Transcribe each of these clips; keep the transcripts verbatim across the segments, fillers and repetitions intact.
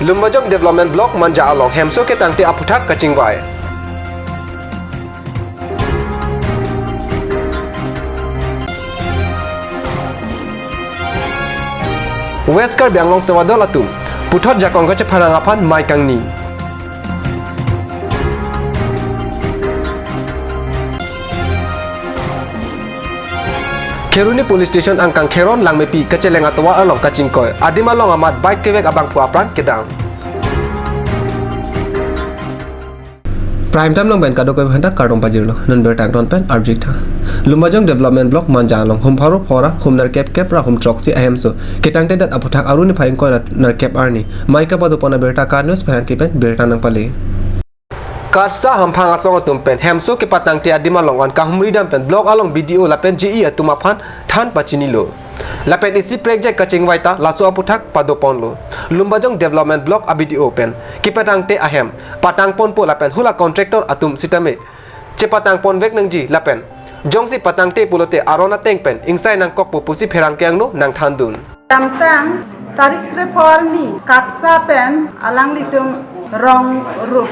Lumbajong Development Block Manja along hemso ketangte aphuthak kachingvai. West Karbi Anglong Sevadol atum puthot jakong kachepharang aphan mei kangni. Kheroni Police Station angkang Kheron Langmepi kacheleng atovar along kachingkoi. Adim along amat bike kevek abangphu apran kedam. Prime Time along pen kadokave aphanta kardom pajirlo. Non birta angton pen arjik tha. Lumbajong Development Block Manja along hum pharo phora hum nerkep kep ra hum throksi ahemso ketangtedet aphuthak Aru niphai ingkoi ra nerkep arni mei kapadopon abirta Ka News pherangke pen birta nangpale. KATSSA hamphang asong atum pen hemso kepatangte adim along an kahumri dam pen block along B D O lapen J E atum aphan than pachinilo. Lapen isi prekjak kachingvai ta laso aphuthak padoponlo. Lumbajong Development Block a B D O pen kepatangte ahem patangponpo lapen hula contractor atum sitame chepatangponvek nangji lapen jongsi patangte pulote aron ateng pen ingsai nangkokpo pusi pherangke angno nangthandun. Damtang tarik krepho arni KATSSA pen alanglitum rong rup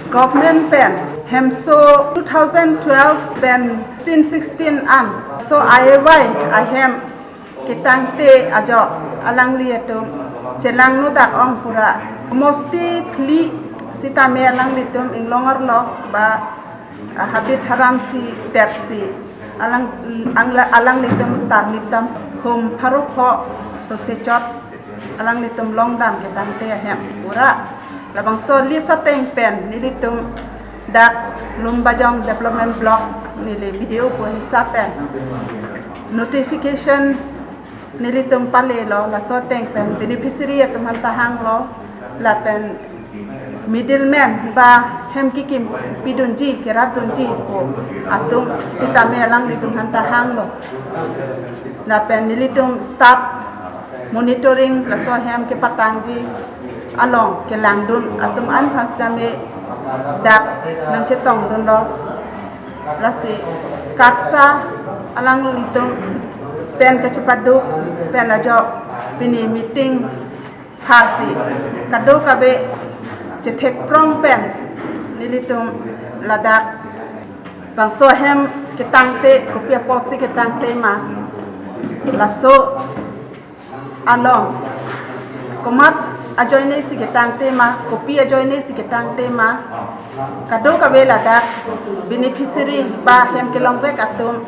government pen hemso two thousand twelve pen fifteen sixteen an so I A Y ahem ketangte ajok alanglitum chelangno dak ong pura mosti phli sitame alanglitum inglong arlo ba, ah, habit haram si tepsi alang angla alanglitum tarlip dam hum pharo pho sose chot alanglitum longdam ketangte ahem pura labangso list ateng pen nelitum dak Lumbajong Development Block neli B D O pu hisap pen notification nelitum palelo, laso ateng pen beneficiary atum aphanta hanglo lapen middleman ba hem kekim pidunji kerapdunji pu atum sitame alanglitum aphanta hanglo. Lapen nelitum staff monitoring laso ahem kepatangji along kelangdun atum an aphan sitame dak nangchetongdunlo. Lasi KATSSA alanglitum pen kachepaduk pen ajok pini meeting phasi kadokave chethekprong pen nelitum ladak bangso ahem ketangte kopi apotsi ketangte ma laso along komat ajoine si ketangte ma kopi ajoine si ketangte ma kadokave ladak beneficiary ba hem kelongvek atum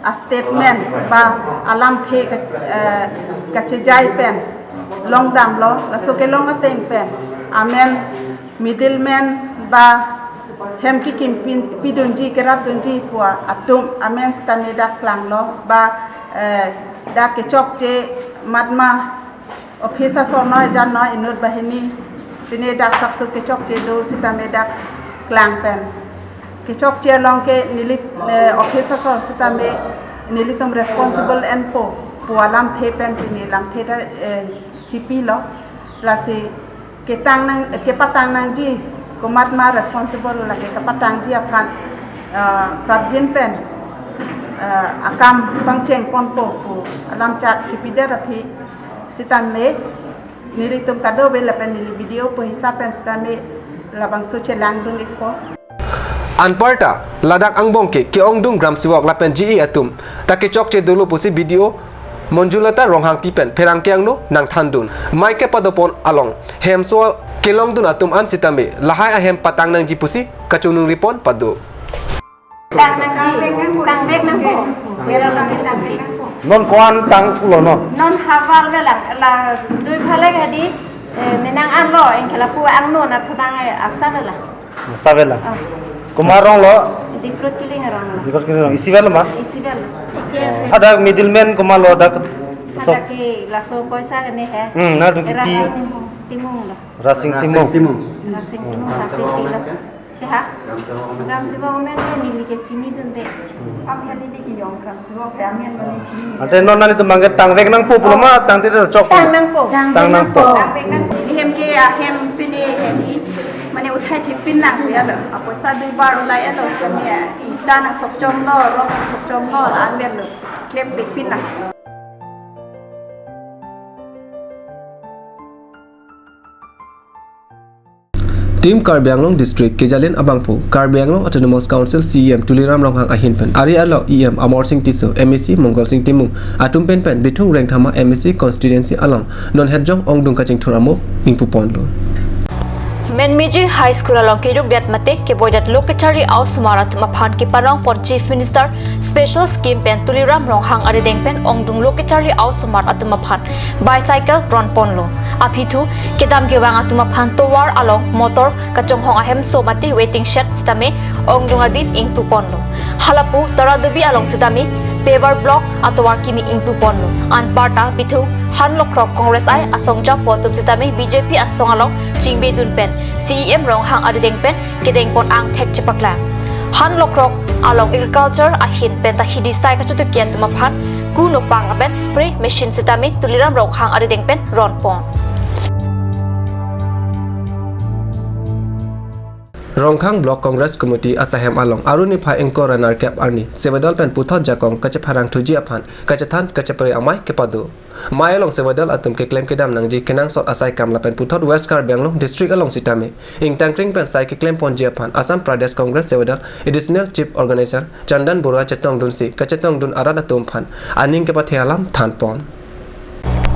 a statement ba alamthe ka, eh, kachejai pen longdamlo laso kelong ateng pen amen middleman ba hem kekim pin- pidunji kerapdunji pu atum amen sitame dak klanglo ba, eh, dak kechokche matma office asor noi jan noi inut banghini pine dak sapso kechokche do sitame dak klang pen kechokche along ke neli, eh, office asor sitame nelitum responsible enpo pu alamthe pen pine lamthe ta, eh, chipilo. Lasi ketang nang, eh, kepatang nangji komat ma responsible lake kepatangji aphan, eh, prapjin pen, eh, akam pangchengponpo pu alam chak chipidet aphi sitame nelitum kadokave lapen neli B D O pu hisap pen sitame labangso chelangdun ikpo. Anparta ladak angbong ke ke-ongdung gramsevok lapen J E atum ta kechokche dolo pusi B D O Monjulata Ronghangpi pen pherangke angno nangthandun. Mei kepadopon along hemso kelongdun atum an sitame lahai ahem patang nangji pusi kachonung ripon pado. Tang nangji, tangvek nangpo. Non ko-an tanglo non? Non havar velang, la dui phalek hadi, eh, menang anlo, engke lapu angno na thudang, eh, asa vela. Asa vela. Ah. Komat arong lo? Dikrut Killing arong lo. Dikrut Killing arong. Isi vela ma? Isi vela. Hadak middleman komat lo dak? Hadak ke laso poisa kene he. Hmm, na duki pi? Rasing Timung, Timung lo. Rasing Timung. Timung. Rasing Timung, Rasing Timung. Ya. Gramsevok amen lo neli ke chinidunde. Aphi neli ke jong gramsevok amen lo neli chini. Ante non nanglitum abang ke tangvek nangpo pulo ma tangte ta chok? Tang nangpo. Tang nangpo. Tangvek nangpo. Neli hem ke ahem pine hedi mane uthai thepin nangpo ya lo. Apoisa dui bar ulai ya lo kami ya. Ita nangthokchomlo, rong nangthokchomlo, la-an lo. Klemvekpin nang. Team Karbi Anglong District kejalin abangphu Karbi Anglong Autonomous Council C E M Tuliram Ronghang ahin pen ari arlo E M Amarsing Tisso, M A C Mongolsing Timung atum pen pen Bithung Rengthama M A C constituency along non hetjong ongdung kachingthur amo ingpuponlo. Menmeji High School along keduk det mate keboi det lo kacharli a-osomar atum aphan kepanong pon Chief Minister Special Scheme pen Tuliram Ronghang arideng pen ongdung lo kacharli a-osomar atum aphan bicycle ron ponlo. Aphi thu kedam kevang atum aphan tovar along motor kachonghong ahemso mate waiting shed sitame ongdung adim ingpuponlo. Halapu Taradubi along sitame paver block atovar kimi ingpuponlo. Anparta Bithung Hanlokrok Congress I asong japo atum sitame B J P asong along chingbedun pen C E M Ronghang arideng pen kedengpon angthek chepaklang. Hanlokrok along agriculture ahin pen ta hidi sai kachotuki atum aphan ku nopang lapen spray machine sitame Tuliram Ronghang arideng pen ronpon. Ronghang Block Congress Committee asahem along Aru niphai ingkoi ra nerkep arni Sevadol pen puthot jakong kachepharang thuji aphan kachethan kachepre amei kepado. Mei along Sevadol atum keklem kedam nangji kenangsot asai kam lapen puthot West Karbi Anglong District along sitame ingtangkring pen sai keklem ponji aphan Assam Pradesh Congress Sevadol Additional Chief Organizer Chandan Bora chetongdunsi kachetongdun arat atum aphan aning kepathe alam thanpon.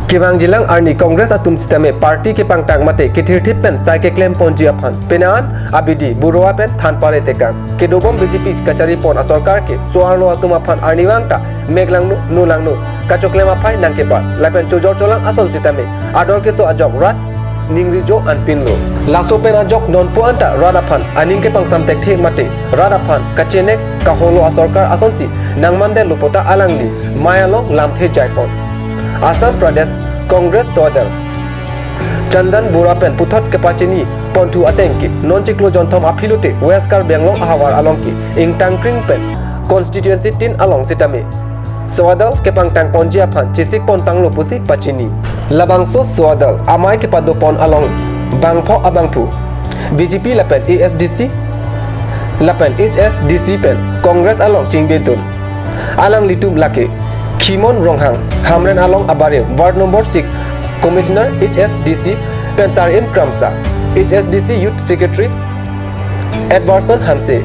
Kevangjilang arni Congress atum sitame party kepangtang mate kethirthip pen sai keklem ponji aphan penang abidi Bora pen thanpare tekang. Kedobom B J P kacharipon asorkar ke so-arlo atum aphan arnivang ta mek langno, no langno, kachoklem aphai nangkebat lapen chojor cholang ason sitame ador keso ajok rat ningri jo anpinlo. Laso pen ajok nonpu anta rat aphan aning kepangsam thekthe mate rat aphan kachenek kaholo asorkar asonsi nangmandetlo puta alangli mei along lamthe jaipon. Assam Pradesh Congress Sevadol Chandan Bora pen puthot kepachini ponthu ateng ke non chiklo jonthom aphi lote West Karbi Anglong ahavar along ke ingtangkring pen constituency tin along sitame Sevadol kepangtang ponji aphan chesik pontanglo pusi pachini. Labangso Sevadol amei kepado pon along bangpho abangphu B J P lapen A S D C lapen H S D C pen Congress along chingbedun. Alanglitum lake Khimon Ronghang, Hamren along abarim, ward number six, Commissioner H S D C pen Sarin Kramsa, H S D C Youth Secretary Edwardson Hanse,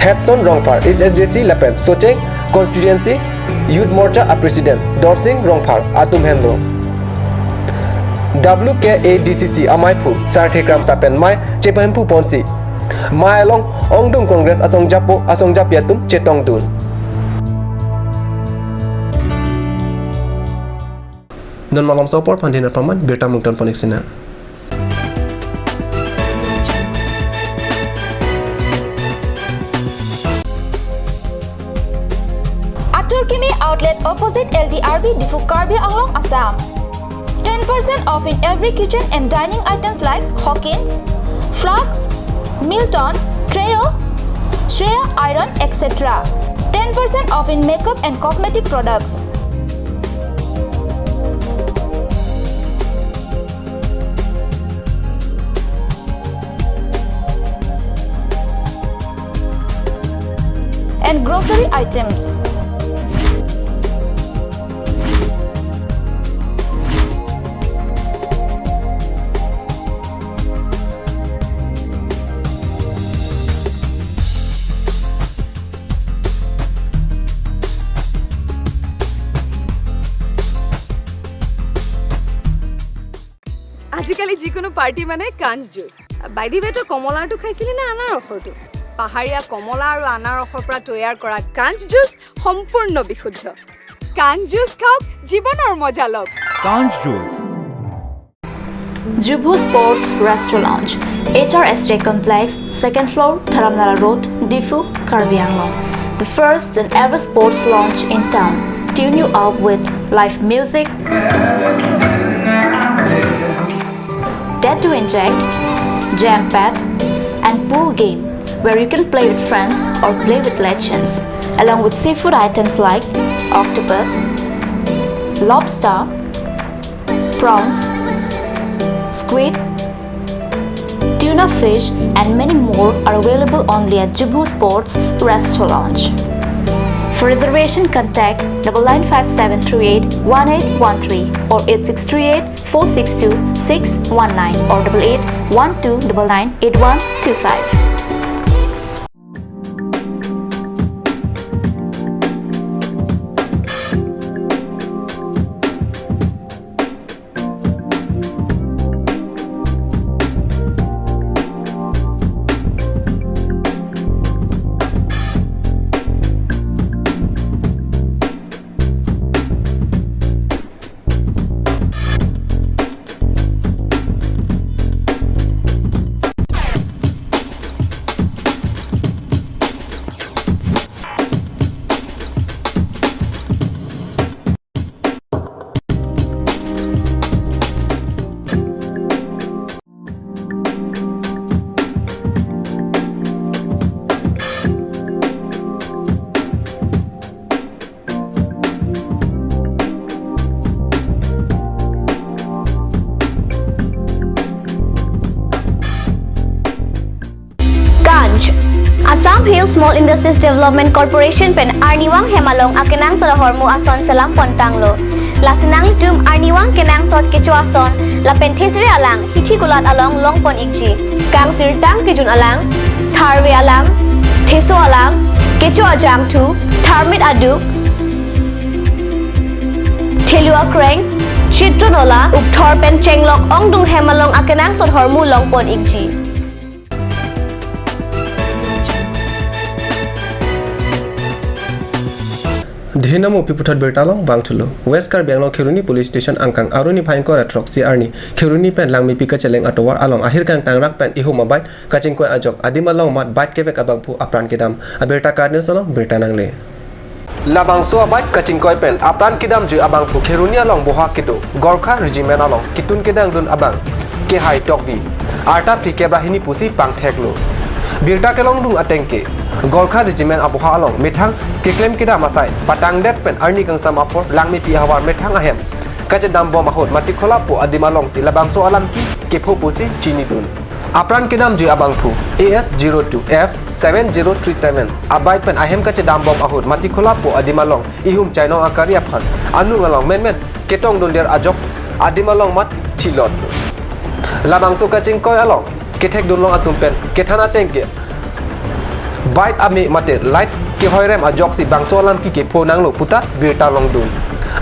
Hedson Rongphar, H S D C lapen Socheng Constituency Youth Morcha a President Dorsing Rongphar atum henlo. W K A D C C ameiphu Sarthe Kramsa pen mei chepahemphu ponsi mei along ongdung Congress asong japo asong japi atum chetongdun. Non malom sopor phan dinat paman birta mungton ponik sina. Atur Kimi Outlet opposite L D R B Diphu, Karbi Anglong, Assam. Ten percent off in every kitchen and dining items like Hawkins, flasks, Milton, Trio, Shreya iron, et cetera. Ten percent off in makeup and cosmetic products. And grocery items. আজিকালি যিকোনো পাৰ্টি মানে কাঞ্চ juice. By the way, তই কমলাৰটো খাইছিলি নে আনাৰসৰটো? পাহাৰীয়া কমলা আৰু আনাৰসৰ পৰা তৈয়াৰ কৰা কাঞ্চ জুচ সম্পূৰ্ণ বিশুদ্ধ। কাঞ্চ জুচ খাওক, জীৱনৰ মজা লওক। কাঞ্চ juice. Jubho Sports Restaurant, H R S J Complex, second floor, Dharamnala Road, Diphu, Karbi Anglong. The first and ever sports lounge in town. Tune you up with live music, tattoo inject, jam pad, and pool game where you can play with friends or play with legends, along with seafood items like octopus, lobster, prawns, squid, tuna fish, and many more are available only at Jubho Sports Restaurant. For reservation, contact double nine five seven three eight one eight one three or eight six three eight four six two six one nine or double eight one two double nine eight one two five. Ganj. Assam Hill Small Industries Development Corporation pen arnivang hem along akenangsot ahormu ason selam pontanglo. Lasi nanglitum arnivang kenangsot kecho ason lapen thesere alang hithi kulat along longpon ikji. Kangsirtang kejun alang, tharve alang, theso alang, kecho ajangthu, tharmit aduk, thelu akreng, chitron ola, ukthor pen chenglok ongdung hem along akenangsot ahormu longpon ikji. Dhinamo piputhot birta along vangthulo. West Karbi Anglong Kheroni Police Station angkang aruni phai ingkoi ra throksi arni Kheroni pen Langmepi kacheleng atovar along ahir kangtangrak pen ihum abike kachingkoi ajok adim along mat bike kevek abangphu apran kedam. Abirta KAT News along birta nangle. Labangso abike kachingkoi pen apran kedamji abangphu Kheroni along boha kedo Gorkha Regiment along ketun kedangdun abang Kehai Tokbi, arta phlikep ra hini pusi pangtheklo. Birta kelongdung ateng ke Gorkha Regiment aboha along methang keklem kedam asai patangdet pen arni kangsam apor Langmepi ahavar methang ahem kachedambom ahut Matikhola pu adim alongsi labangso alam ke kepho pusi chinidun. Apran kedamji abangphu A S zero two F seven zero three seven abike pen ahem kachedambom ahut Matikhola pu adim along ihum chainong akari aphan anung along menmen ketongdundet ajok adim along mat thilot. Labangso kachingkoi along kethekdunlong atum pen kethan ateng ke bike ame mate light kehoirem ajoksi bangso alam ke kepho nanglo puta birta longdun.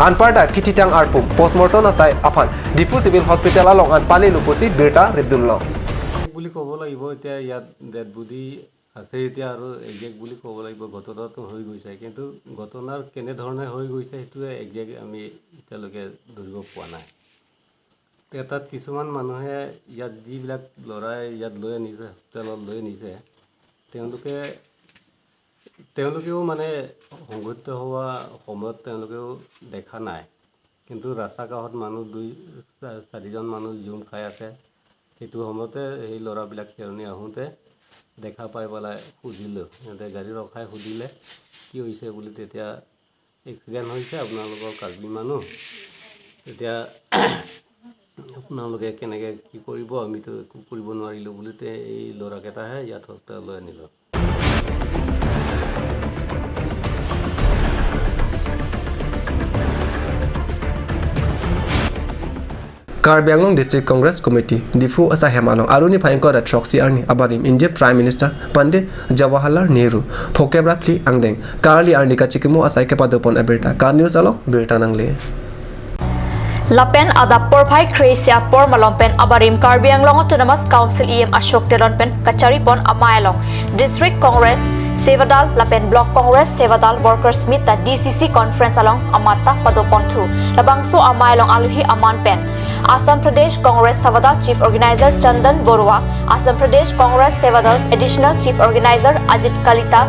Anparta kethitang arpum postmortem asai aphan Diphu Civil Hospital along an palelo pusi birta repdunlong. বুলি ক'ব লাগিব। এতিয়া ইয়াত dead body আছে, এতিয়া আৰু একজেক্ট বুলি ক'ব লাগিব। ঘটনাটো হৈ গৈছে, কিন্তু ঘটনাৰ কেনেধৰণে হৈ গৈছে সেইটোৱে একজেক্ট আমি এতিয়ালৈকে ধৰিব পৰা নাই। এতিয়া তাত কিছুমান মানুহে ইয়াত যিবিলাক ল'ৰাই ইয়াত লৈ আনিছে, হস্পিটেলত লৈ আনিছে, তেওঁলোকে, তেওঁলোকেও মানে সংঘটিত হোৱা সময়ত তেওঁলোকেও দেখা নাই, কিন্তু ৰাস্তা কাষত মানুহ দুই চা-, চাৰিজন মানুহ জুম খাই আছে। সেইটো সময়তে সেই ল'ৰাবিলাক খেৰণি আহোঁতে দেখা পাই পেলাই সুধিলোঁ, সিহঁতে গাড়ী ৰখাই সুধিলে কি হৈছে বুলি। তেতিয়া এক্সিডেণ্ট হৈছে আপোনালোকৰ কাৰ্বি মানুহ, এতিয়া আপোনালোকে কেনেকৈ কি কৰিব, আমিতো একো কৰিব নোৱাৰিলোঁ বুলি তে-, এই ল'ৰাকেইটাহে ইয়াত হস্পিটেললৈ আনিলোঁ। Karbi Anglong District Congress Committee, Diphu asai hem along aruni phai ingkoi ra throksi arni abarim inje Prime Minister Pandit Jawaharlal Nehru phokep ra phli angdeng karli arni kachikimo asai kepadopon abirta KAT News along birta nangle. Lapen adap porphai kre-isi apor malom pen abarim Karbi Anglong Autonomous Council E M Ashok Teron pen kacharipon amei along District Congress Sevadal lapen Block Congress Sevadal Workers Meet ta D C C Conference along amat ta padoponthu. Labangso amei along aluhi aman pen Assam Pradesh Congress Sevadal Chief Organizer Chandan Baruah, Assam Pradesh Congress Sevadal Additional Chief Organizer Ajit Kalita,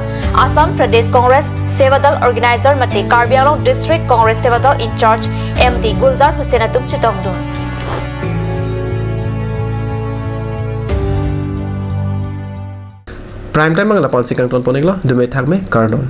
Assam Pradesh Congress Sevadal Organizer mate Karbi Anglong District Congress Sevadal In-charge M D Gulzar Hussain atum chetongdun. Prime Time ang lapu-an si kangtonpon-iklo, dome thakme, kardom.